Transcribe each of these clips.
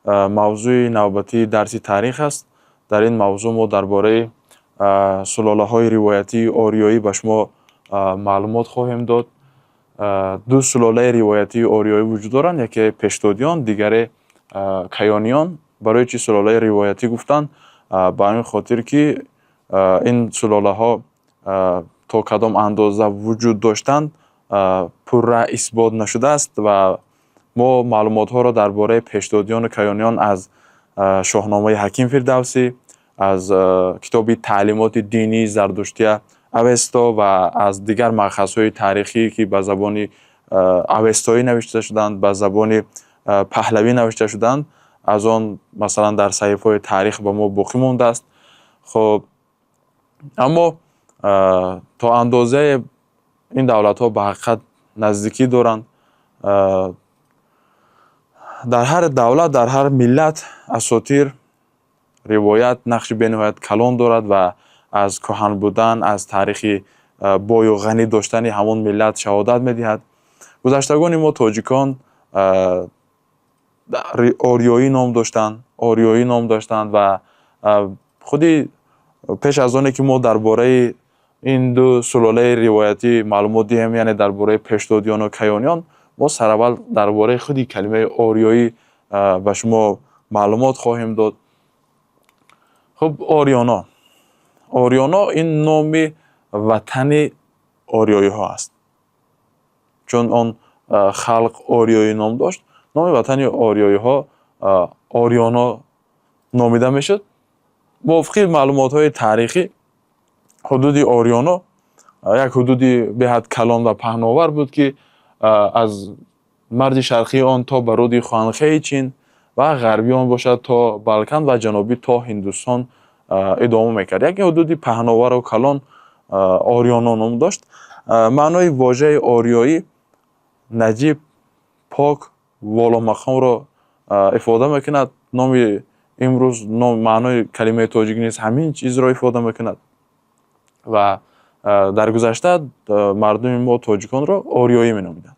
Мавзӯи навбатии дарси таърих аст. Дар ин мавзӯъ мо дар бораи сулолаҳои ривоятии ориёӣ ба шумо маълумот хоҳем дод. Ду сулолаи ривоятии ориёӣ вуҷуд доранд: яке Пешдодиён, дигаре Каёниён. Барои чӣ сулолаи ривоятӣ гуфтанд? Ба ҳамин хотир, ки ин сулолаҳо то кадом андоза вуҷуд доштанд, пурра исбот нашудааст ва мо маълумотҳоро дар бораи Пешдодиёну Каёниён аз Шоҳномаи Ҳаким Фирдавсӣ, аз китоби таълимоти динии зардуштия Авесто ва аз дигар манбаъҳои таърихӣ, ки ба забони авестоӣ навишта шуданд, ба забони паҳлавӣ навишта шуданд, аз он, масалан, дар саҳифаҳои таърих ба мо боқӣ мондааст. Хоб, аммо то андозае ин давлатҳо ба ҳақиқат наздикӣ доранд. Дар ҳар давлат, дар ҳар миллат асотир, ривоят нақши бениҳоят калон дорад ва аз кӯҳан будан, аз таърихи бою ғанӣ доштани ҳамон миллат шаҳодат медиҳад. Гузаштагони мо, тоҷикон, ориёӣ ном доштанд, ориёӣ ном доштанд. Ва худи пеш аз оне ки мо дар бораи ин ду сулолаи ривоятӣ маълумот диҳем, яъне дар бораи Пешдодиёну Каёниён, мо сараввал дар бораи худи калимаи ориёӣ ба шумо маълумот хоҳем дод. Хуб, Ориёно. Ориёно ин номи ватани ориёиҳо аст. Чун он халқ ориёӣ ном дошт, номи ватани ориёиҳо Ориёно номида мешуд. Мувофиқи маълумотҳои таърихӣ, ҳудуди Ориёно як ҳудуди беҳад калон ва паҳновар буд, ки аз марзи шарқии он то ба руди Хуанхеи Чин ва ғарбии он бошад то Балкан ва ҷанобӣ то Ҳиндустон идома мекард. Яке ҳудуди паҳновару калон Ориёно ном дошт. Маънои вожаи ориёӣ наҷиб, пок, воломақомро ифода мекунад. Номи имрӯз, маънои калимаи тоҷик низ ҳамин чизро ифода мекунад. Ва дар гузашта мардуми мо тоҷиконро ориёӣ меномиданд.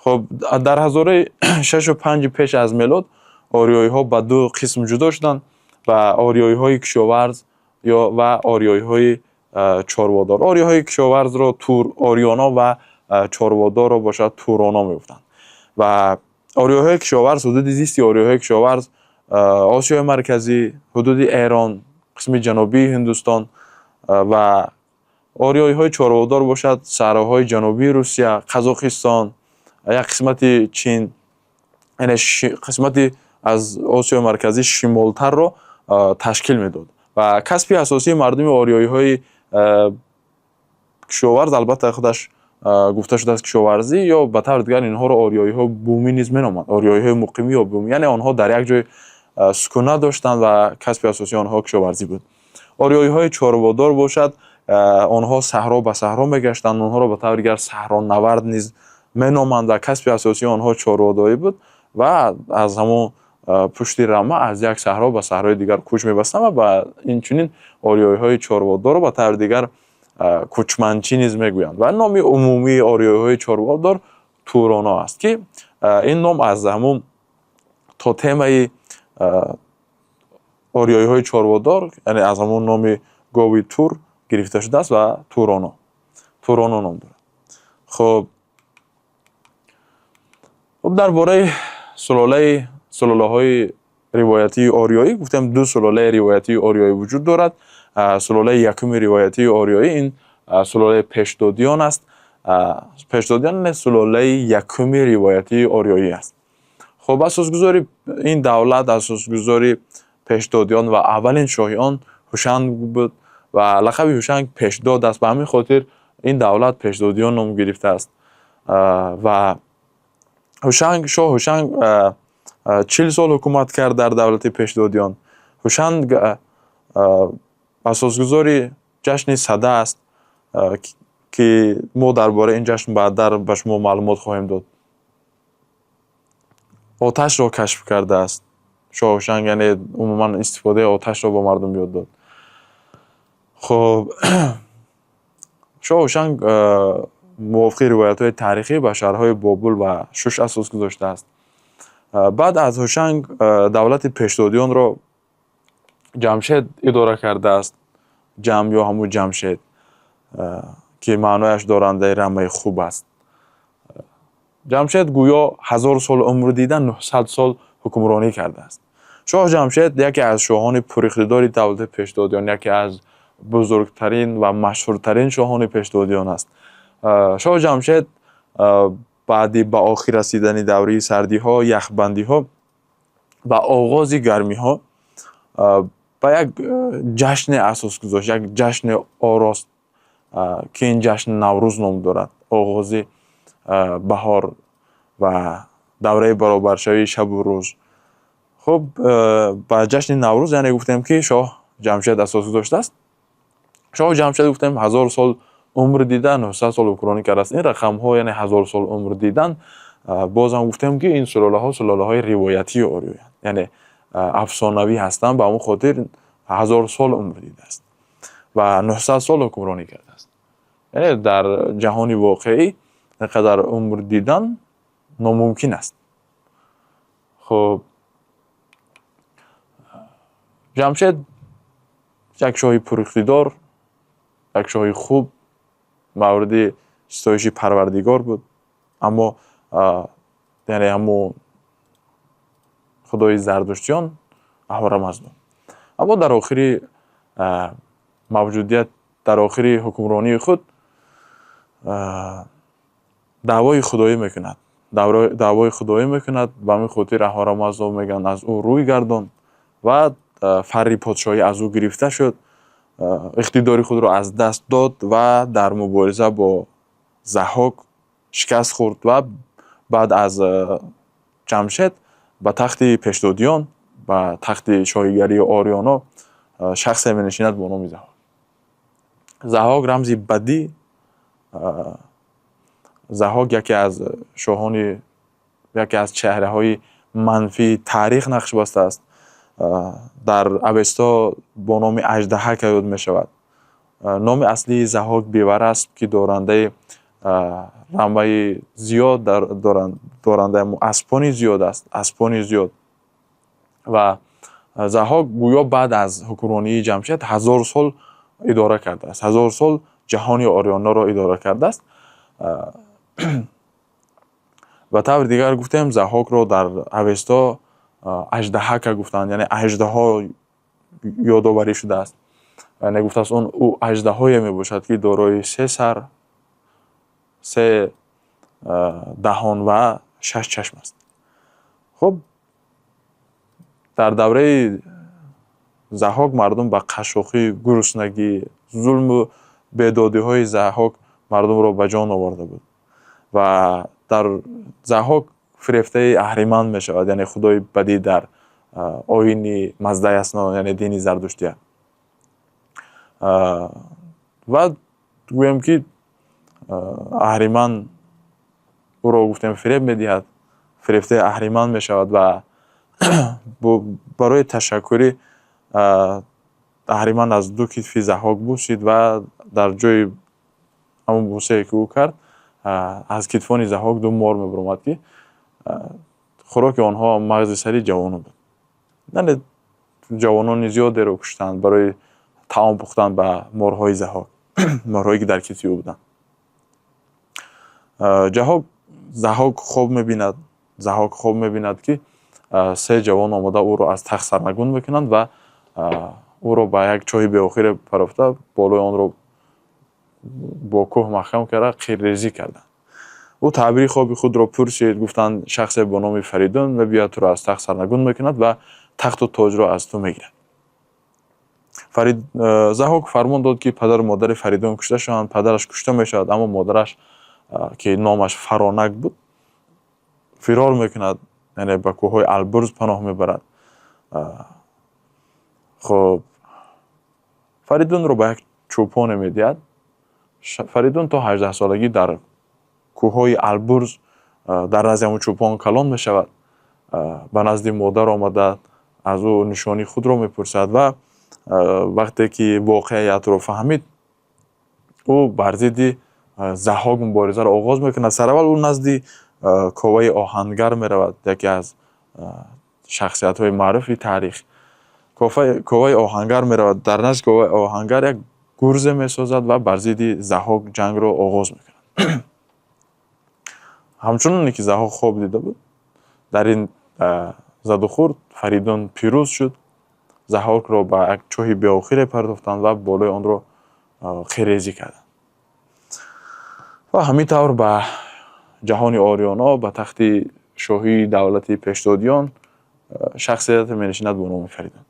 Хоб, дар ҳазораи 6-5 пеш аз мелод ориёиҳо ба ду қисм ҷудо шуданд ва ориёиҳои кишоварз ё ва ориёиҳои чорводор. Ориёиҳои кишоварзро тур ориёно ва чорводорро бошад туроно мегуфтанд. Ва ориёиҳои кишоварз, ҳудуди зисти ориёиҳои кишоварз Осиёи Марказӣ, ҳудуди Эрон, қисми ҷанубии Ҳиндустон ва ориёиҳои чорводор бошад саҳроҳои ҷанубии Русия, Қазоқистон, як қисмати Чин, яъне қисмати аз Осиёи Марказӣ шимолтарро ташкил медод. Ва касби асосии мардуми ориёиҳои кишоварз, албатта, худаш гуфта шудааст, кишоварзӣ ё ба таври дигар инҳоро ориёиҳо бумӣ низ меноманд, ориёиҳои муқимӣ ё бумӣ, яъне онҳо дар як ҷой сукунат доштанд ва касби асосии онҳо кишоварзӣ буд. Ориёиҳои чорводор бошад, онҳо саҳро ба саҳро мегаштанд, онҳоро ба таври дигар саҳронавард низ меноманд ва касби асосии онҳо чорводорӣ буд ва аз ҳамон пушти рама аз як саҳро ба саҳрои дигар кӯч мебастанд ва ба инчунин ориёиҳои чорводорро ба таври дигар кӯчманчӣ низ мегӯянд. Ва номи умумии ориёиҳои чорводор туроно аст, ки ин ном аз ҳамун тотемаи ориёиҳои чорводор, яъне аз ҳамон номи гови тур гирифта шудааст ва туроно, туроно ном дорад. Хуб, дар бораи сулолаҳои ривоятии ориёӣ гуфтем. Ду сулолаи ривоятии ориёӣ вуҷуд дорад. Сулолаи якуми ривоятии ориёӣ ин сулолаи Пешдодиён аст. Пешдодиён сулолаи якуми ривоятии ориёӣ аст. Хуб, асосгузори ин давлат, асосгузори Пешдодиён ва аввалин шоҳи он Ҳушанг буд ва лақаби Ҳушанг Пешдод аст. Ба ҳамин хотир ин давлат Пешдодиён ном гирифтааст. Ва Ҳушанг, шоҳ Ҳушанг 40 сол ҳукумат кард дар давлати Пешдодиён. Ҳушанг асосгузори ҷашни Сада аст, ки мо дар бораи ин ҷашн баъдтар ба шумо маълумот хоҳем дод. Оташро кашф кардааст шоҳ Ҳушанг, яъне умуман истифодаи оташро ба мардум ёд дод. Хуб, шоҳ Ҳушанг мувофиқи ривоятҳои таърихӣ ба шаҳрҳои Бобул ва Шуш асос гузоштааст. Баъд аз Ҳушанг давлати Пешдодиёнро Ҷамшед идора кардааст. Ҷам ё ҳамун Ҷамшед, ки маънояш дорандаи рамаи хуб аст. Ҷамшед гӯё 1000 сол умр дида, 900 сол ҳукмронӣ кардааст. Шоҳ Ҷамшед яке аз шоҳони пуриқтидори давлати Пешдодиён, яке аз бузургтарин ва машҳуртарин шоҳони Пешдодиён аст. Шоҳ Ҷамшед баъди ба охир расидани давраи сардиҳо, яхбандиҳо ва оғози гармиҳо ба як ҷашне асос гузошт, як ҷашне орост, ки ин ҷашн Наврӯз ном дорад. Оғози баҳор ва давраи баробаршавии шабу рӯз. Хуб, ба ҷашни Наврӯз, яъне гуфтем, ки шоҳ Ҷамшед асос гузоштааст. Шоҳ Ҷамшед, гуфтем, 1000 сол умр дида, 900 сол ҳукмронӣ кардааст. Ин рақамҳо, яъне 1000 сол умр дидан, бозам гуфтем, ки ин сулолаҳо сулолаҳои ривоятии ориёянд, яъне афсонавӣ ҳастанд. Ба ҳамон хотир 1000 сол умр дидааст ва 900 сол ҳукмронӣ кардааст. Яъне дар ҷаҳони воқеӣ ин қадар умр дидан номумкин аст. Хуб, Ҷамшед як шоҳи пуриқтидор, як шоҳи хуб, мавриди ситоиши Парвардигор буд, аммо яъне ҳамун худои зардуштиён, Аҳурамаздо. Аммо дар охири мавҷудият, дар охири ҳукмронии худ даъвои худоӣ мекунад, даъвои худоӣ мекунад. Ба ҳамин хотир Аҳурамаздо мегӯянд, аз ӯ рӯй гардон ва фарри подшоҳӣ аз ӯ гирифта шуд, иқтидори худро аз даст дод ва дар мубориза бо Заҳҳок шикаст хӯрд. Ва баъд аз Ҷамшед ба тахти Пешдодиён, ба тахти шоҳигарии ориёно шахсе менишинад бо номи Заҳҳок. Заҳҳок рамзи бадӣ. Заҳҳок яке аз шоҳони, яке аз чеҳраҳои манфии таърих нақш бастааст. Дар Авесто бо номи Аждаҳак ёд мешавад. Номи аслии Заҳҳок Беварасп, ки дорандаи рамаи зиёд, дорандаи аспони зиёд аст, аспони зиёд. Ва Заҳҳок гӯё баъд аз ҳукмронии Ҷамшед 1000 сол идора кардааст, 1000 сол ҷаҳони ориёноро идора кардааст. Ба таври дигар гуфтем, Заҳҳокро дар Авесто Аждаҳака гуфтанд, яъне аждаҳо ёдоварӣ шудааст. Яъне гуфтааст, он ӯ аждаҳое мебошад, ки дорои се сар, се даҳон ва шаш чашм аст. Хуб, дар давраи Заҳҳок мардум ба қашшоқӣ, гуруснагӣ, зулму бедодиҳои Заҳҳок мардумро ба ҷон оварда буд. Ва дар Заҳҳок фирефтаи Аҳриман мешавад, яъне худои бадӣ дар оини Маздаясно, яъне дини зардуштия. Ва гӯем, ки Аҳриман ӯро, гуфтем, фиреб медиҳад, фирефтаи Аҳриман мешавад ва барои ташаккурӣ Аҳриман аз ду китфи Заҳҳок бусид ва дар ҷои ҳамон бусае, ки ӯ кард, аз китфони Заҳҳок ду мор мебаромад, ки хӯроки онҳо мағзи сари ҷавонон буд. Яъне ҷавонони зиёдеро куштанд барои таом пухтан ба морҳои Заҳҳок, морҳое, ки дар китфи ӯ буданд. Ҷаҳок Заҳҳок хоб мебинад, Заҳҳок хоб мебинад, ки се ҷавон омада ӯро аз тахт сарнагун мекунанд ва ӯро ба як чоҳи беохире партофта, болои онро бо кӯҳ маҳкам карда, қиррезӣ карданд. Ӯ таъбири хоби худро пурсид. Гуфтанд, шахсе бо номи Фаридун мебиёяд, туро аз тахт сарнагун мекунад ва тахту тоҷро аз ту мегирад. Фарид Заҳҳок фармон дод, ки падару модари Фаридун кушта шаванд. Падараш кушта мешавад, аммо модараш, ки номаш Фаронак буд, фирор мекунад, яъне ба кӯҳҳои Албурз паноҳ мебарад. Хуб, Фаридунро ба як чӯпоне медиҳад. Фаридун то 18-солагӣ дар кӯҳҳои Албурз дар назди ҳамон чӯпон калон мешавад. Ба назди модар омада, аз ӯ нишонии худро мепурсад ва вақте ки воқеиятро фаҳмид, ӯ бар зидди Заҳҳок муборизаро оғоз мекунад. Сараввал ӯ назди Коваи Оҳангар меравад, яке аз Шахсиятҳои маъруфи таърих. Коваи Оҳангар меравад. Дар назди Коваи Оҳангар як гурзе месозад ва бар зидди Заҳҳок ҷангро оғоз мекунад. Ҳамчуноне ки Заҳҳок хоб дида буд, дар ин задухӯрд Фаридун пирӯз шуд. Заҳҳокро ба як чоҳи беохире партофтанд ва болои онро қиррезӣ карданд. Ва ҳамин тавр ба ҷаҳони ориёно, ба тахти шоҳии давлати Пешдодиён шахсияте менишинад бо номи Фаридун.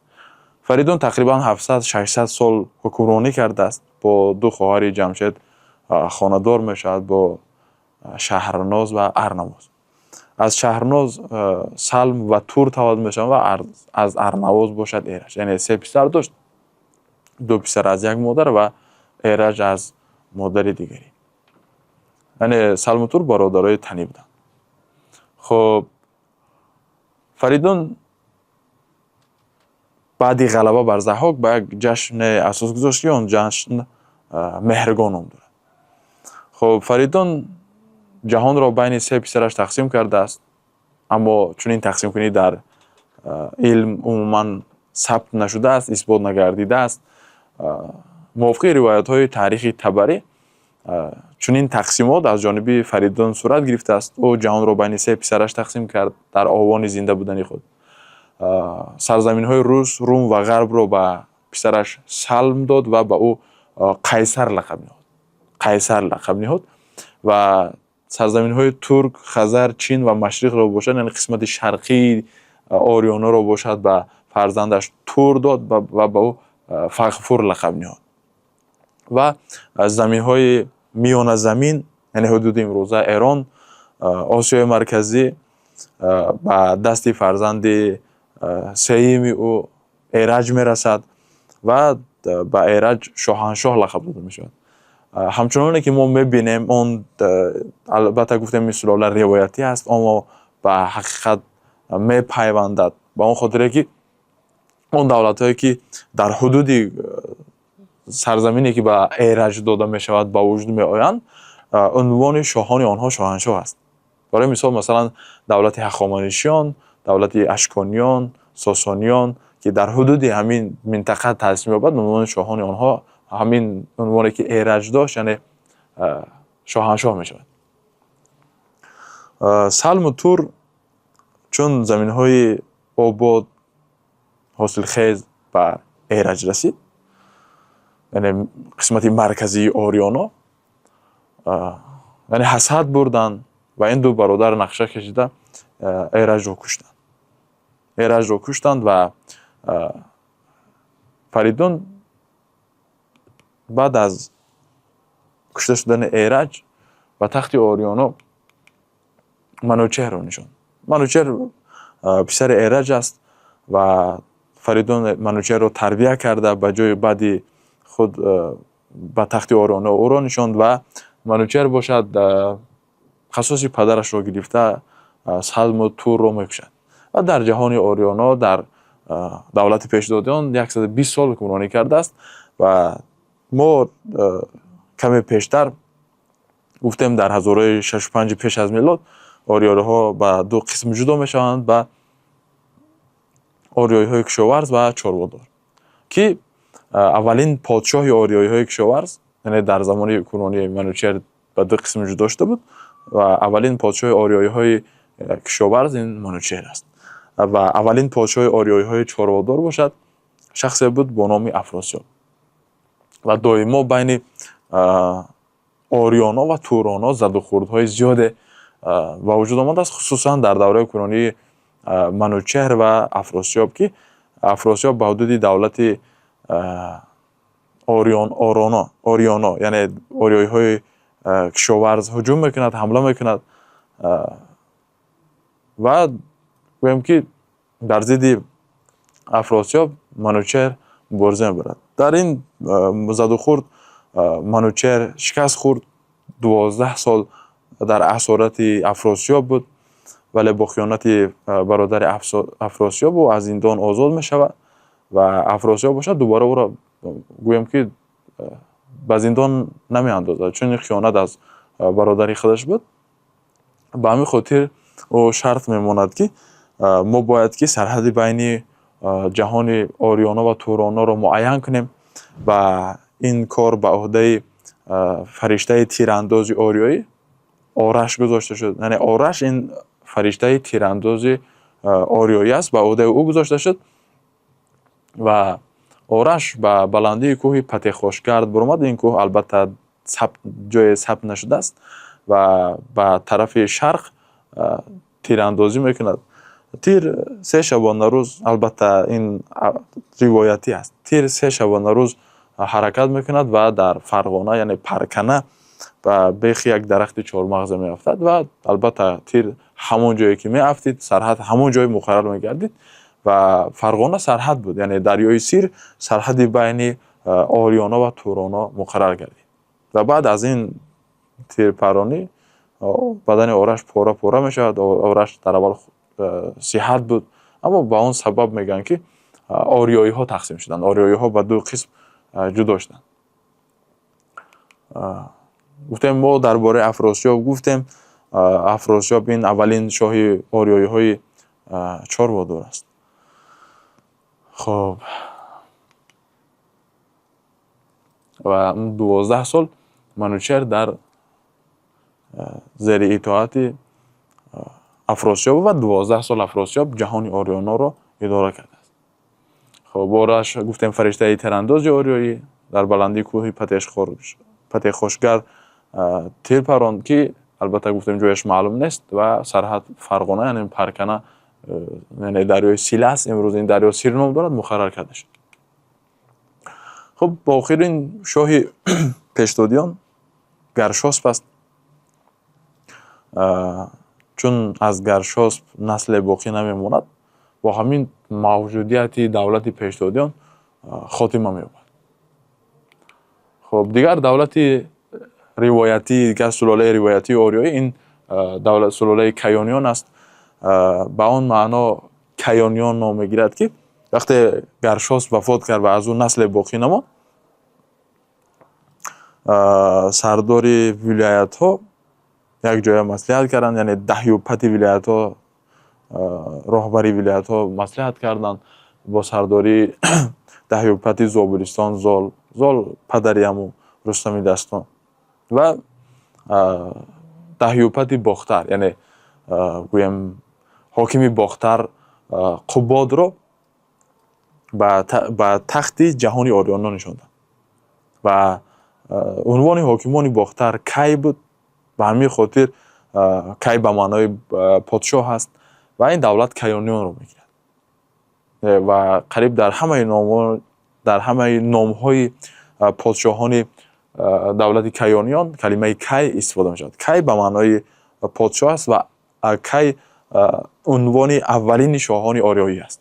Фаридун тақрибан 700-600 сол ҳукмронӣ кардааст. Бо ду хоҳари Ҷамшед хонадор мешавад, бо Шаҳрноз ва Арнавоз. Аз Шаҳрноз Салм ва Тур таваллуд мешаванд ва аз Арнавоз бошад Эраҷ. Яъне се писар дошт, ду писар аз як модар ва Эраҷ аз модари дигарӣ. Яъне Салму Тур бародарои танӣ буданд. Хуб, Фаридун баъди ғалаба бар Заҳҳок ба як ҷашне асос гузошт, ки он ҷашн Меҳргон ном дорад. Хуб, Фаридун ҷаҳонро байни се писараш тақсим кардааст, аммо чунин тақсимкунӣ дар илм умуман сабт нашудааст, исбот нагардидааст. Мувофиқи ривоятҳои таърихи Табарӣ, чунин тақсимот аз ҷониби Фаридун сурат гирифтааст. Ӯ ҷаҳонро байни се писараш тақсим кард дар овони зинда будани худ. Сарзаминҳои Рус, Рум ва Ғарбро ба писараш Салм дод ва ба ӯ Қайсар лақаб ниҳод. Қайсар лақаб ниҳод ва сарзаминҳои Турк, Хазар, Чин ва Машриқро бошад, яъне қисмати шарқии ориёноро бошад, ба фарзандаш Тур дод ва ба ӯ Фағфур лақаб ниҳод. Ва заминҳои Миёназамин, яъне ҳудуди имрӯза Эрон, Осиёи Марказӣ, ба дасти фарзанди сеюми ӯ Эраҷ мерасад ва ба Эраҷ Шоҳаншоҳ лақаб дода мешавад. Ҳамчуноне ки мо мебинем, он албатта, гуфтем, ин сулола ривоятӣ аст, аммо ба ҳақиқат мепайвандад, ба он хотире ки он давлатҳое, ки дар ҳудуди сарзамине, ки ба Эраҷ дода мешавад, ба вуҷуд меоянд, унвони шоҳони онҳо шоҳаншоҳ аст. Барои мисол, масалан, давлати Ҳахоманишиён, давлати Ашкониён, Сосониён, ки дар ҳудуди ҳамин минтақа таъсис меёбад, унвони шоҳони онҳо ҳамин унвоне, ки Эраҷ дошт, яъне шоҳаншоҳ мешавад. Салму Тур чун заминҳои обод, ҳосилхез ба Эраҷ расид, яъне қисмати марказии ориёно, яъне ҳасад бурданд ва ин ду бародар нақша кашида Эраҷро куштанд. Эраҷро куштанд ва Фаридун баъд аз кушта шудани Эраҷ ба тахти ориёно Манучеҳрро нишонд. Манучеҳр писари Эраҷ аст ва Фаридун Манучеҳрро тарбия карда, ба ҷои баъди худ ба тахти ориёно ӯро нишонд ва Манучеҳр бошад, қасоси падарашро гирифта, Салму Турро мекушад ва дар ҷаҳони ориёно, дар давлати Пешдодиён 120 сол ҳукмронӣ кардааст. Ва мо каме пештар гуфтем, дар ҳазораи шашу панҷи пеш аз милод ориёиҳо ба ду қисм ҷудо мешаванд: ба ориёиҳои кишоварз ва чорводор, ки аввалин подшоҳи ориёиҳои кишоварз, яъне дар замони ҳукмронии Манучеҳр ба ду қисм ҷудо шуда буд ва аввалин подшоҳи ориёиҳои кишоварз ин Манучеҳр аст ва аввалин подшоҳи ориёиҳои чорводор бошад, шахсе буд бо номи Афросиёб. Ва доимо байни ориёно ва туроно задухӯрдҳои зиёде ба вуҷуд омадааст, хусусан дар давраи ҳукмронии Манучеҳр ва Афросиёб, ки Афросиёб ба ҳудуди давлати ориён ороно ориёно, яъне ориёиҳои кишоварз ҳуҷум мекунад, ҳамла мекунад ва гӯем ки бар зидди Афросиёб Манучеҳр мубориза мебарад. Дар ин задухӯрд Манучеҳр шикаст хӯрд, 12 сол дар асорати Афросиёб буд, вале бо хиёнати бародари Афросиёб ӯ аз зиндон озод мешавад ва Афросиёб бошад, дубора ӯро, гӯем ки, ба зиндон намеандозад, чун ин хиёнат аз бародари худаш буд. Ба ҳамин хотир ӯ шарт мемонад, ки Мо бояд ки сарҳади байни ҷаҳони ориёно ва туроноро муайян кунем ва ин кор ба ӯҳдаи фариштаи тирандози ориёӣ Ораш гузошта шуд. Яъне Ораш ин фариштаи тирандози ориёӣ аст, ба ӯҳдаи ӯ гузошта шуд ва Ораш ба баландии кӯҳи Патехошгард баромад. Ин кӯҳ албатта ҷое сабт нашудааст ва ба тарафи шарқ тирандозӣ мекунад. Тир 3 шабонарӯз, албатта ин ривоятӣ аст, тир 3 шабонарӯз ҳаракат мекунад ва дар Фарғона, яъне Паркана, ба бехи як дарахти чормағзе меафтад ва албатта тир ҳамон ҷое ки меафтид, сарҳад ҳамон ҷое муқаррар мегардид ва Фарғона сарҳад буд, яъне дарёи Сир сарҳади байни ориёно ва туроно муқаррар гардид. Ва баъд аз ин тирпаронӣ бадани Ораш пора-пора мешавад. Ораш дар аввал сиҳат буд, аммо ба он сабаб мегӯянд ки ориёиҳо тақсим шуданд, ориёиҳо ба ду қисм ҷудо шуданд. Гуфтем, мо дар бораи Афросиёб гуфтем. Афросиёб ин аввалин шоҳи ориёиҳои чорводор аст. Хоб, ва 12 сол Манучер дар зери итоати Афросиёб ва 12 сол Афросиёб ҷаҳони ориёноро идора кардааст. Хоб, Ораш гуфтем фариштаи тирандози ориёӣ дар баландии кӯҳи Патехошгар тир паронд, ки албатта гуфтем ҷояш маълум нест ва сарҳад Фарғона, яъне Паркана, яъне дарёи Сил аст, имрӯз ин дарё Сир ном дорад, муқаррар карда шуд. Хуб, охирин шоҳи пешдодиён Гаршосп аст. Чун аз Гаршосп насле боқӣ намемонад, бо ҳамин мавҷудияти давлати пешдодиён хотима меёбад. Хуб, дигар давлати ривоятӣ, дигар сулолаи ривоятии ориёӣ ин давлат сулолаи каёниён аст. Ба он маъно каёниён ном мегирад, ки вақте Гаршосп вафот кард ва аз ӯ насле боқӣ намонд, сардори вилоятҳо якҷоя маслиҳат карданд, яъне даҳюпати вилоятҳо, роҳбари вилоятҳо маслиҳат карданд бо сардории даҳюпати Зобулистон Зол, Зол падари ҳамун Рустами Дастон, ва даҳюпати Бохтар, яъне гӯем ҳокими Бохтар Қубодро ба тахти ҷаҳони ориёно нишонданд ва унвони ҳокимони Бохтар Кай буд. Ба ҳамин хотир Кай ба маънои подшоҳ аст ва ин давлат каёниёнро мегирад ва қариб дар ҳамаи номҳо, дар ҳамаи номҳои подшоҳони давлати каёниён калимаи Кай истифода мешавад. Кай ба маънои подшоҳ аст ва Кай унвони аввалини шоҳони ориёӣ аст.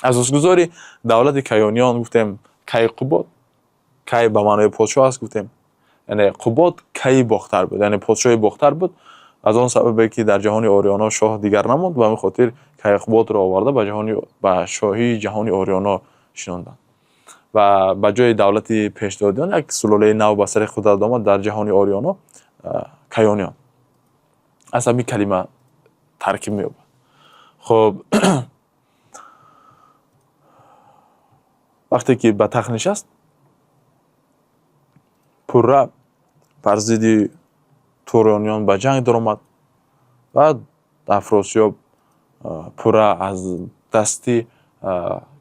Асосгузори давлати каёниён гуфтем Кай Қубод. Кай ба маънои подшоҳ аст гуфтем, яъне Қубод Кайи Бохтар буд, яъне подшоҳи Бохтар буд. Аз он сабабе ки дар ҷаҳони ориёно шоҳ дигар намонд, ба ҳамин хотир Кай Қубодро оварда ба ҷаҳони, ба шоҳии ҷаҳони ориёно шинонданд ва ба ҷои давлати пешдодиён як сулолаи нав ба сари қудрат омад дар ҷаҳони ориёно, каёниён. Аз ҳамин калима таркиб меёбад. Хуб, вақте ки ба тахт нишаст, пурра бар зидди турониён ба ҷанг даромад ва Афросиёб пурра аз дасти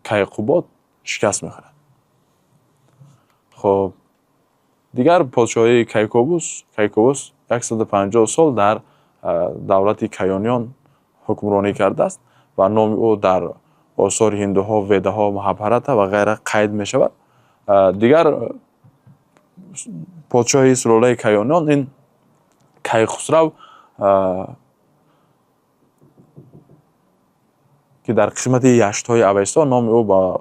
Кайқубод шикаст мехӯрад. Хуб, дигар подшоҳии Кайкобус, Кайкобус 150 сол дар давлати каёниён ҳукмронӣ кардааст ва номи ӯ дар осори ҳиндуҳо, Ведаҳо, Маҳабҳарата ва ғайра қайд мешавад. Дигар подшоҳи сулолаи каёниён ин Кайхусрав, ки дар қисмати яштҳои Авесто номи ӯ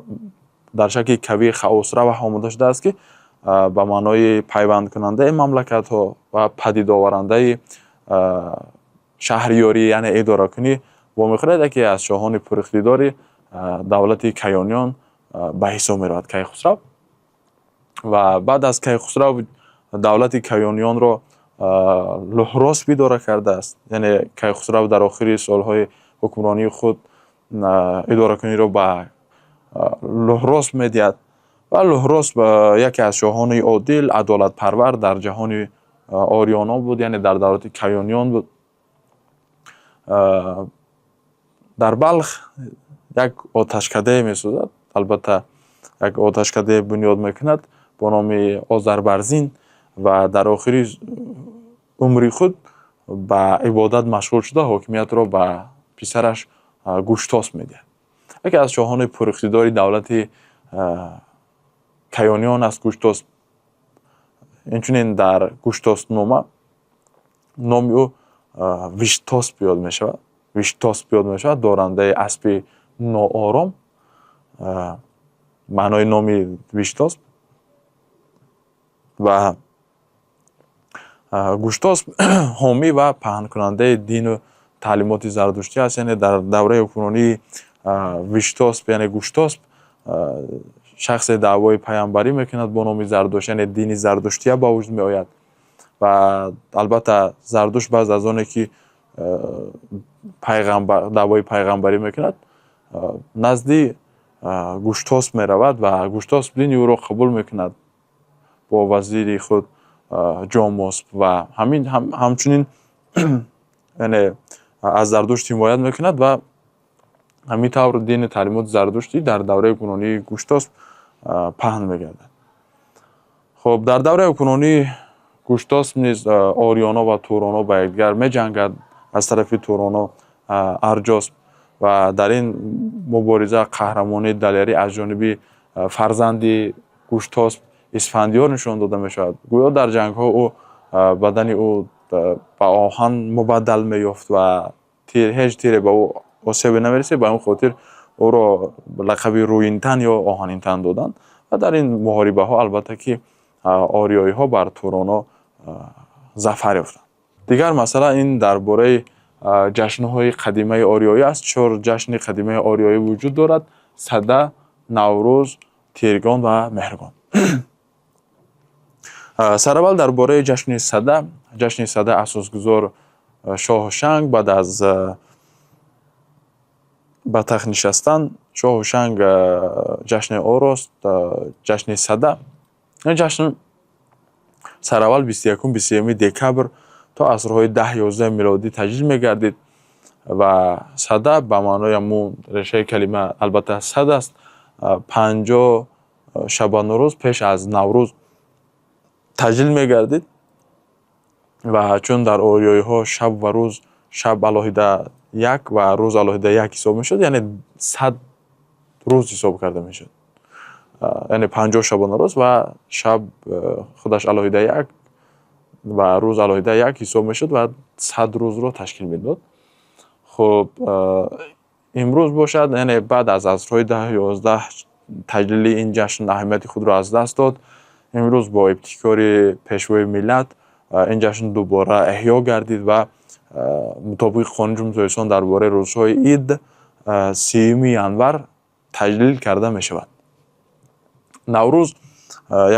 дар шакли кави Хаосравах омода шудааст, ки ба маънои пайвандкунандаи мамлакатҳо ва падидоварандаи шаҳриёрӣ, яъне идоракунӣ вомехӯрад. Яке аз шоҳони пуриқтидори давлати каёниён ба ҳисоб меравад Кайхусрав. Ва баъд аз Кайхусрав давлати каёниёнро Луҳросп идора кардааст, яъне Кайхусрав дар охири солҳои Ҳукмронии худ, идоракуниро ба Луҳросп медиҳад ва Луҳросп яке аз шоҳони одил, адолатпарвар дар ҷаҳони ориёно буд, яъне дар давлати Каёниён буд. Дар Балх як оташкадае месозад, албатта, як оташкадае бунёд мекунад бо номи Озарбарзин ва дар охири умри худ ба ибодат машғул шуда, ҳокимиятро ба писараш Гуштосп медиҳад. Яке аз шоҳони пуриқтидори давлати Каёниён аст Гуштосп. Инчунин дар Гуштоспнома номи ӯ Виштосп ёд мешавад. Виштосп ёд мешавад, дорандаи аспи ноором, маънои номи Виштосп. Ва Гуштосп ҳомӣ ва паҳнкунандаи дину таълимоти зардуштӣ аст, яъне дар давраи ҳукмронии Виштосп, яъне Гуштосп, шахсе даъвои паямбарӣ мекунад бо номи Зардушт, яъне дини зардуштия ба вуҷуд меояд. Ва албатта, Зардушт баъд аз оне ки даъвои пайғамбарӣ мекунад, назди Гуштосп меравад ва Гуштосп дини ӯро қабул мекунад бо вазири худ Ҷомосп ва ҳамин ҳамчунин, яъне аз Зардушт ҳимоят мекунад ва ҳамин тавр дини таълимоти зардуштӣ дар давраи ҳукмронии Гуштосп паҳн мегардад. Хуб, дар давраи ҳукмронии Гуштосп низ ориёно ва туроно ба якдигар меҷангад. Аз тарафи туроно Арҷосп ва дар ин мубориза қаҳрамонии далерӣ аз ҷониби фарзанди Гуштосп Исфандиёр нишон дода мешавад. Гӯё дар ҷангҳо ӯ бадани ӯ ба оҳан мубаддал меёфт ва ҳеҷ тире ба ӯ осебе намерасид. Ба ин хотир ӯро лақаби Рӯинтан ё Оҳанинтан доданд. Ва дар ин муҳорибаҳо, албатта, ки ориёиҳо бар туроно зафар ёфтанд. Дигар масъала ин дар бораи ҷашнҳои қадимаи ориёӣ аст. Чор ҷашни қадимаи ориёӣ вуҷуд дорад: Сада, Наврӯз, Тиргон ва Меҳргон. Сараввал дар бораи ҷашни Сада. Ҷашни Сада асосгузор шоҳ Ҳушанг баъд аз ба тахт нишастан, шоҳ Ҳушанг ҷашне орост, ҷашни Сада. Ин ҷашн сараввал 21, 23 декабр то асрҳои 10, 11 милодӣ таҷлил мегардид ва сада ба маънои ҳамун решаи калима, албатта, сад аст. 50 шабонарӯз пеш аз Наврӯз таҷлил мегардид ва чун дар ориёиҳо шаб ва рӯз, шаб алоҳида як ва рӯз алоҳида як ҳисоб мешуд, яъне 100 рӯз ҳисоб карда мешуд, яъне 50 шабонарӯз ва шаб худаш алоҳида як ва рӯз алоҳида як ҳисоб мешуд ва 100 рӯзро ташкил медод. Хуб, имрӯз бошад, яъне баъд аз асрҳои 10, 11, таҷлили ин ҷашн аҳамияти худро аз даст дод. Имрӯз бо ибтикори Пешвои миллат ин ҷашн дубора эҳё гардид ва мутобиқи Қонуни Ҷумҳурии Тоҷикистон дар бораи рӯзҳои ид 30-юми январ таҷлил карда мешавад. Наврӯз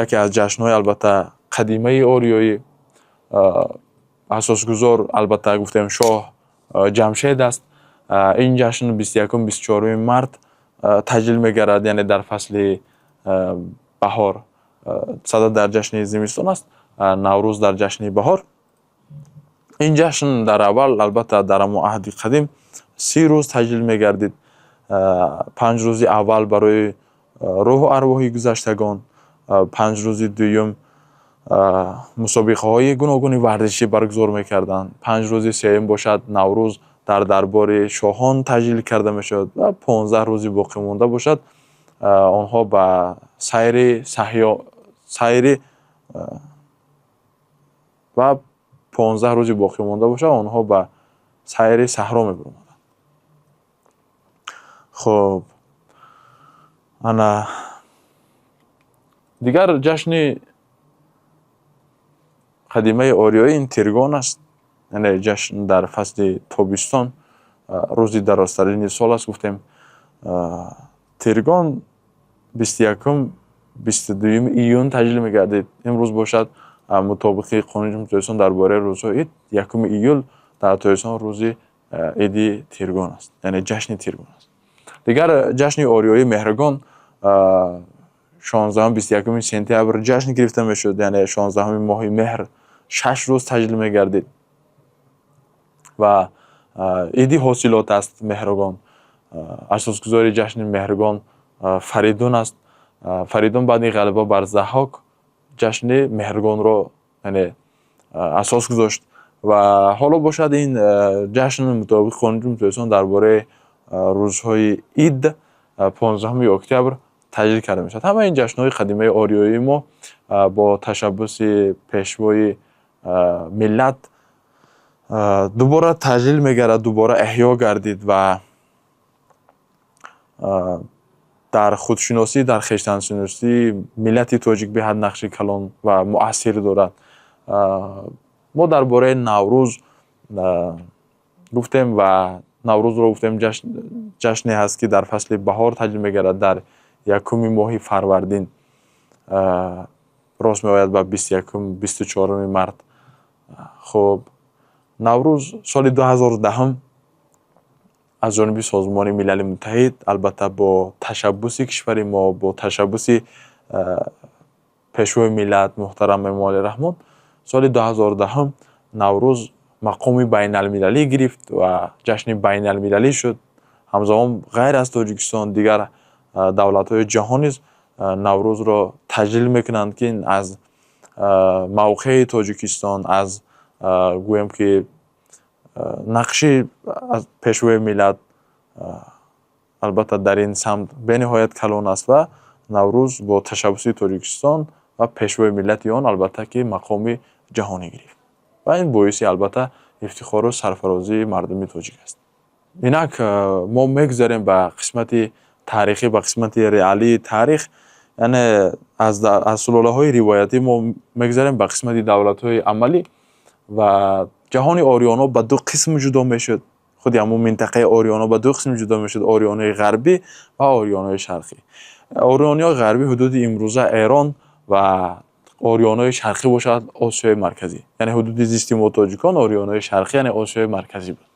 яке аз ҷашнҳои, албатта, қадимаи ориёӣ. Асосгузор, албатта, гуфтем, шоҳ Ҷамшед аст. Ин ҷашн 21, 24-уми март таҷлил мегардад, яъне дар фасли баҳор. Сада дар ҷашни зимистон аст, Наврӯз дар ҷашни баҳор. Ин ҷашн дар аввал, албатта, дар ҳамон аҳди қадим 30 рӯз таҷлил мегардид. 5 рӯзи аввал барои рӯҳу арвоҳи гузаштагон, 5 рӯзи дуюм мусобиқаҳои гуногуни варзишӣ баргузор мекарданд, 5 рӯзи сеюм бошад, Наврӯз дар дарбори шоҳон таҷлил карда мешуд ва 15 рӯзи боқимонда бошад, онҳо ба сайри саҳё сайри ва 15 рӯзи боқимонда бошад, онҳо ба сайри саҳро мебиромаданд. Хуб, ана дигар ҷашни қадимаи ориёӣ ин Тиргон аст, яъне ҷашн дар фасли тобистон, рӯзи дарозтарини сол аст, гуфтем. Тиргон 21, 22-юми июн таҷлил мегардид. Имрӯз бошад, мутобиқи Қонуни Ҷумҳурии Тоҷикистон дар бораи рӯзҳои ид, 1-уми июл дар Тоҷикистон рӯзи Иди Тиргон аст, яъне ҷашни Тиргон аст. Дигар ҷашни ориёӣ Меҳргон 16, 21 сентябр ҷашн гирифта мешуд, яъне 16 моҳи меҳр 6 рӯз таҷлил мегардид ва иди ҳосилот аст Меҳргон. Асосгузори ҷашни Меҳргон Фаридун аст. Фаридун баъди ғалаба бар Заҳҳок ҷашни Меҳргонро, яъне, асос гузошт ва ҳоло бошад, ин ҷашн мутобиқи қонуни Ҷумҳурии Тоҷикистон дар бораи рӯзҳои ид 15 октябр таҷлил карда мешавад. Ҳамаи ин ҷашнҳои қадимаи ориёии мо бо ташаббуси пешвои миллат дубора таҷлил мегардад, дубора эҳё гардид ва дар худшиносӣ, дар хештаншиносии миллати тоҷик беҳад нақши калон ва муассир дорад. Мо дар бораи Наврӯз гуфтем ва Наврӯзро гуфтем, ҷашне ҳаст, ки дар фасли баҳор таҷлил мегардад, дар якуми моҳи фарвардин, рост меояд ба 21, 24 март. Хуб, Наврӯз соли 2010 аз ҷониби Созмони Милали Муттаҳид, албатта, бо ташаббуси кишвари мо, бо ташаббуси пешвои миллат муҳтарам Эмомалӣ Раҳмон, соли 2010 Наврӯз мақоми байналмилалӣ гирифт ва ҷашни байналмилалӣ шуд. Ҳамзамон, ғайр аз Тоҷикистон, дигар давлатҳои ҷаҳон низ Наврӯзро таҷлил мекунанд, ки ин аз мавқеи Тоҷикистон, аз, гӯем ки, нақши пешвои миллат, албатта, дар ин самт бениҳоят калон аст ва Наврӯз бо ташаббуси Тоҷикистон ва пешвои миллати он, албатта, ки мақоми ҷаҳонӣ гирифт ва ин боиси, албатта, ифтихору сарфарозии мардуми тоҷик аст. Инак мо мегузарем ба қисмати таърихӣ, ба қисмати реалии таърих, яъне аз сулолаҳои ривоятӣ мо мегузарем ба қисмати давлатҳои амалӣ. Ва ҷаҳони ориёно ба ду қисм ҷудо мешуд. Худи ҳамун минтақаи ориёно ба ду қисм ҷудо мешуд: ориёнои ғарбӣ ва ориёнои шарқӣ. Ориёниҳои ғарбӣ ҳудуди имрӯза Эрон ва ориёнои шарқӣ бошад, Осиёи Марказӣ, яъне ҳудуди зисти мо, тоҷикон, ориёнои шарқӣ, яъне Осиёи Марказӣ буд.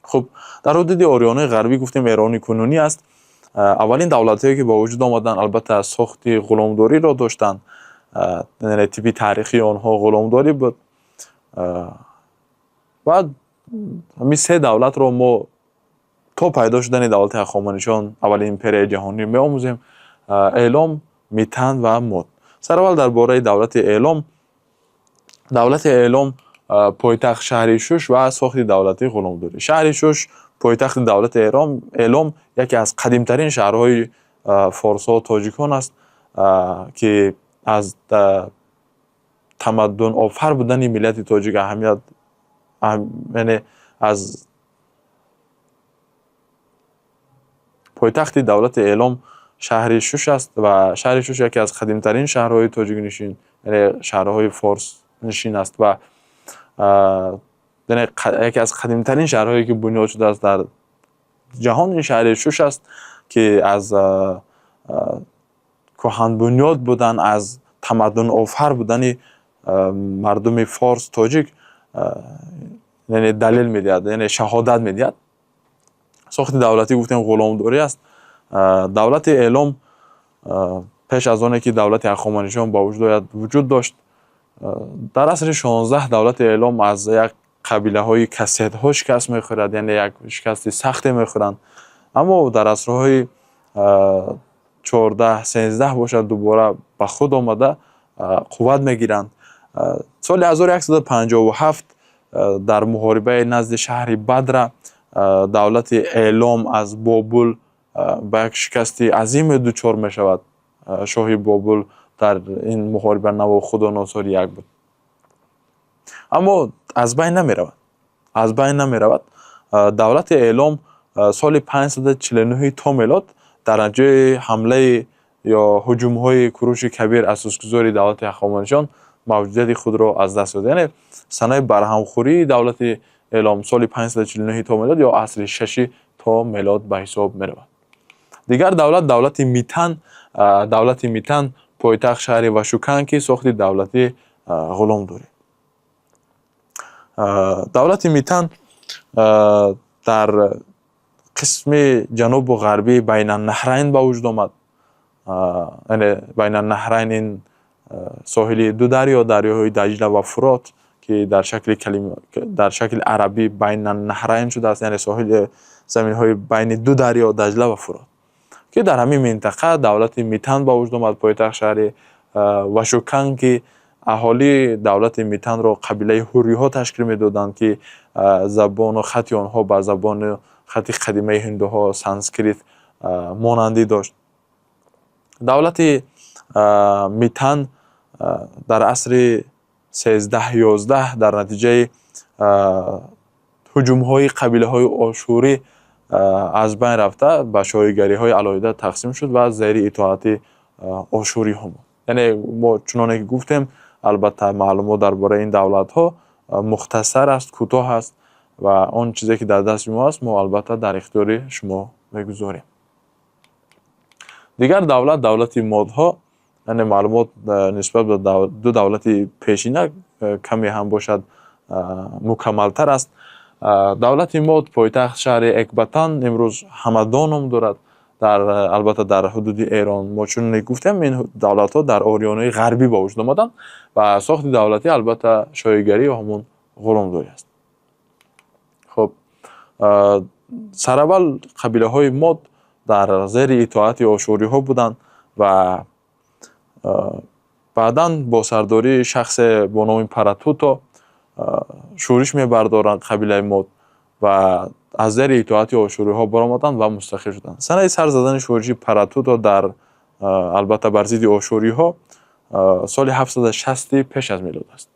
Хуб, дар ҳудуди ориёнои ғарбӣ, гуфтем, Эрони кунунӣ аст. Аввалин давлатҳое, ки ба вуҷуд омаданд, албатта, сохти ғуломдориро доштанд, яъне типи таърихии онҳо ғуломдорӣ буд. Баъд ҳамин се давлатро мо то пайдо шудани давлати Ҳахоманишон, аввалин империяи ҷаҳонӣ, меомӯзем: Элом, Митан ва Мод. Сараввал дар бораи давлати Элом. Давлати Элом, пойтахт шаҳри Шуш ва сохти давлатии ғуломдорӣ. Шаҳри Шуш, пойтахти давлати Элом, яке аз қадимтарин шаҳрҳои форсҳо, тоҷикон аст, ки аз тамаддунофар будани миллати тоҷик аҳамият, яъне аз пойтахти давлати Элом шаҳри Шуш аст ва шаҳри Шуш яке аз қадимтарин шаҳрҳои тоҷикнишин, яъне шаҳрҳои форснишин аст ва, яъне, яке аз қадимтарин шаҳрҳое, ки бунёд шудааст дар ҷаҳон, ин шаҳри Шуш аст, ки аз кӯҳанбунёд будан, аз тамаддунофар будани мардуми форс, тоҷик, яъне далел медиҳад, яъне шаҳодат медиҳад. Сохти давлатӣ, гуфтем, ғуломдорӣ аст. Давлати Элом пеш аз оне ки давлати Ҳахоманишиён ба вуҷуд ояд, вуҷуд дошт. Дар асри 16 давлати Элом аз як қабилаҳои кассетҳо шикаст мехӯрад, яъне як шикасти сахте мехӯранд. Аммо дар асрҳои 14, 13 бошад, дубора ба худ омада, қувват мегиранд. Соли 1157 дар муҳорибаи назди шаҳри Бадра давлати Элом аз Бобул ба як шикасти азиме дучор мешавад. Шоҳи Бобул дар ин муҳориба Навухудоносор як буд. Аммо аз байн намеравад, аз байн намеравад. Давлати Элом соли 549 то мелод дар натиҷаи ҳамлаи ё ҳуҷумҳои Куруши Кабир, асосгузори давлати Ҳахоманишиён, мавҷудияти худро аз даст дод. Яъне санаи барҳамхӯрии давлати Элом соли 549 то мелод ё асри шаши то мелод ба ҳисоб меравад. Дигар давлат, давлати Митан. Давлати Митан, пойтахт шаҳри Вашукан, ки сохти давлатӣ ғуломдорӣ. Давлати Митан Дар қисми ҷанубу ғарбии Байнаннаҳрайн ба вуҷуд омад. Яъне Байнаннаҳрайн ин соҳили ду дарё, дарёҳои Даҷла ва Фурот, ки дар шакли калима, дар шакли арабӣ Байнаннаҳрайн шудааст, яъне соҳили заминҳои байни ду дарё, Даҷла ва Фурот, ки дар ҳамин минтақа давлати Митан ба вуҷуд омад. Пойтахт шаҳри Вашукан, ки аҳолии давлати Митанро қабилаи ҳурриҳо ташкил медоданд, ки забону хати онҳо ба забону хати қадимаи ҳиндуҳо, санскрит, монандӣ дошт. Давлати Митан дар асри 13-11 дар натиҷаи ҳуҷумҳои қабилаҳои ошурӣ аз байн рафта, ба шоҳигариҳои алоҳида тақсим шуд ва зери итоати ошуриҳо монд. Яъне мо чуноне ки гуфтем, албатта, маълумот дар бораи ин давлатҳо мухтасар аст, кӯтоҳ аст ва он чизе ки дар дасти мо аст, мо албатта дар ихтиёри шумо мегузорем. Дигар давлат, давлати модҳо, яъне маълумот нисбат ба ду давлати пешина каме ҳам бошад, мукаммалтар аст. Давлати Мод, пойтахт шаҳри Экбатан, имрӯз Ҳамадон ном дорад, дар албатта дар ҳудуди Эрон. Мо чуноне гуфтем, ин давлатҳо дар Ориёнои Ғарбӣ ба вуҷуд омаданд ва сохти давлатӣ албатта шоҳигарӣ ё ҳамон ғуломдорӣ аст. Хуб, сараввал қабилаҳои мод дар зери итоати ошуриҳо буданд ва баъдан бо сардории шахсе бо номи Паратуто шӯриш мебардоранд қабилаи мод ва аз зери итоати ошуриҳо баромаданд ва мустақил шуданд. Санаи сар задани шӯриши Паратуто дар албатта бар зидди ошуриҳо соли 760 пеш аз милод аст.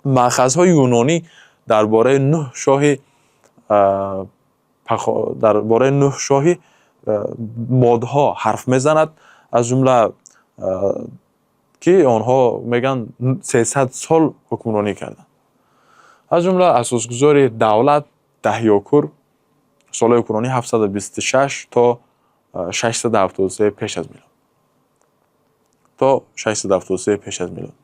Маъхазҳои юнонӣ дар бораи нӯҳ шоҳи модҳо ҳарф мезанад, аз ҷумла ки онҳо мегӯянд, 300 сол ҳукмронӣ карданд. Аз ҷумла асосгузори давлат Даҳёкур, солҳои ҳукмронӣ 726 то 673 пеш аз милод, то 673 пеш аз милод.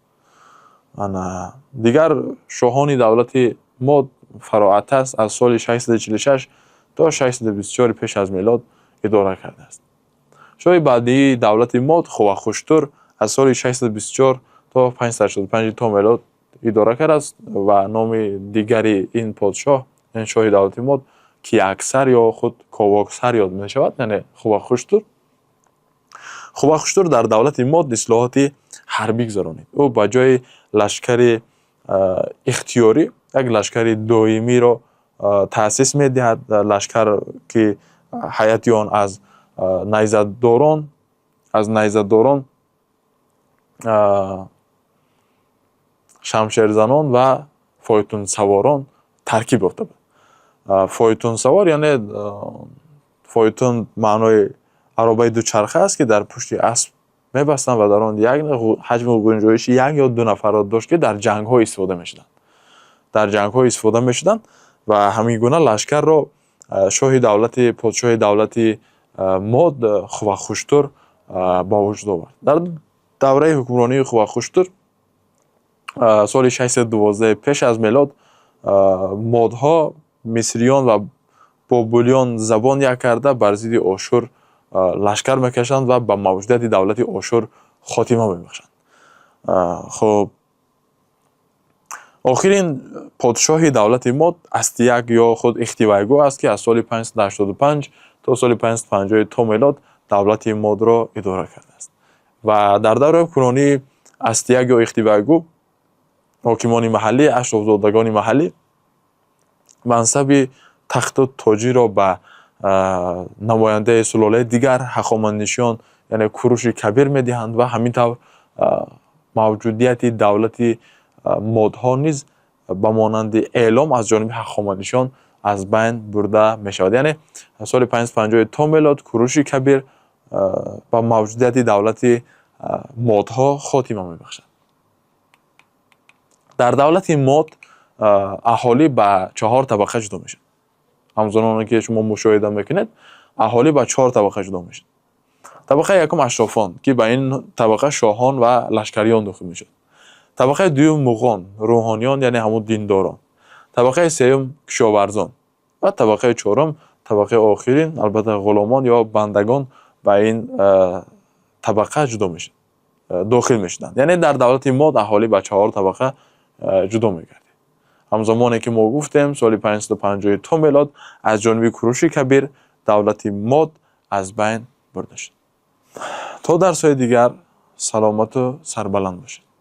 Ана дигар шоҳони давлати мод Фароатас аз соли 646 то 624 пеш аз милод идора кардааст. Шоҳи баъдии давлати мод Хувахуштур аз соли 624 то 585 то милод идора кардааст ва номи дигари ин подшоҳ, ин шоҳи давлати мод, Киаксар ё худ Ковоксар ёд мешавад, яъне Хувахуштур. Хувахуштур дар давлати мод ислоҳоти ҳарбӣ гузаронид. Ӯ ба ҷои лашкари ихтиёрӣ як лашкари доимиро таъсис медиҳад, лашкар ки ҳайати он аз найзадорон, шамшерзанон ва фойтунсаворон таркиб ёфта буд. Фойтунсавор, яъне фойтун маънои аробаи дучарха аст, ки дар пушти асп мебастанд ва дар он як ҳаҷми гунҷоиши як ё ду нафарро дошт, ки дар ҷангҳо истифода мешуданд, дар ҷангҳо истифода мешуданд. Ва ҳамин гуна лашкарро шоҳи давлати, подшоҳи давлати мод Хувахуштур ба вуҷуд овард. Дар давраи ҳукмронии Хувахуштур, соли 612 пеш аз мелод, модҳо, мисриён ва бобулиён забон як карда, бар зидди Ошур лашкар мекашанд ва ба мавҷудияти давлати Ошур хотима мебахшанд. Хуб, охирин подшоҳи давлати мод Астияк ё худ Ихтивайгӯ аст, ки аз соли 585 то соли 550 то мелод давлати модро идора кардааст. Ва дар давраи ҳукмронии Астияк ё Ихтивайгӯ ҳокимони маҳаллӣ, ашрофзодагони маҳаллӣ мансаби тахту тоҷиро ба намояндаи сулолаи дигар, ҳахоманишиён, яъне Куруши Кабир медиҳанд ва ҳамин тавр мавҷудияти давлати модҳо низ ба монанди Элом аз ҷониби ҳахоманишиён аз байн бурда мешавад. Яъне соли 550 то мелод Куруши Кабир ба мавҷудияти давлати модҳо хотима мебахшад. Дар давлати мод аҳолӣ ба чаҳор табақа ҷудо мешавад. Ҳамзамоне ки шумо мушоҳида мекунед, аҳолӣ ба чаҳор табақа ҷудо мешавад. Табақаи якум ашрофон, ки ба ин табақа шоҳон ва лашкариён дохил мешавад. Табақаи дуюм муғон, рӯҳониён, яъне ҳамун диндорон. Табақаи сеюм кишоварзон ва табақаи чорум, табақаи охирин, албатта, ғуломон ё бандагон ба ин табақа ҷудо мешавад, дохил мешуданд. Яъне дар давлати Мод аҳолӣ ба чаҳор табақа ҷудо мегардид. Ҳамзамоне ки мо гуфтем, соли 550 то мелод аз ҷониби Куруши Кабир давлати Мод аз байн бурда шуд. То дарсҳои дигар саломату сарбаланд бошед.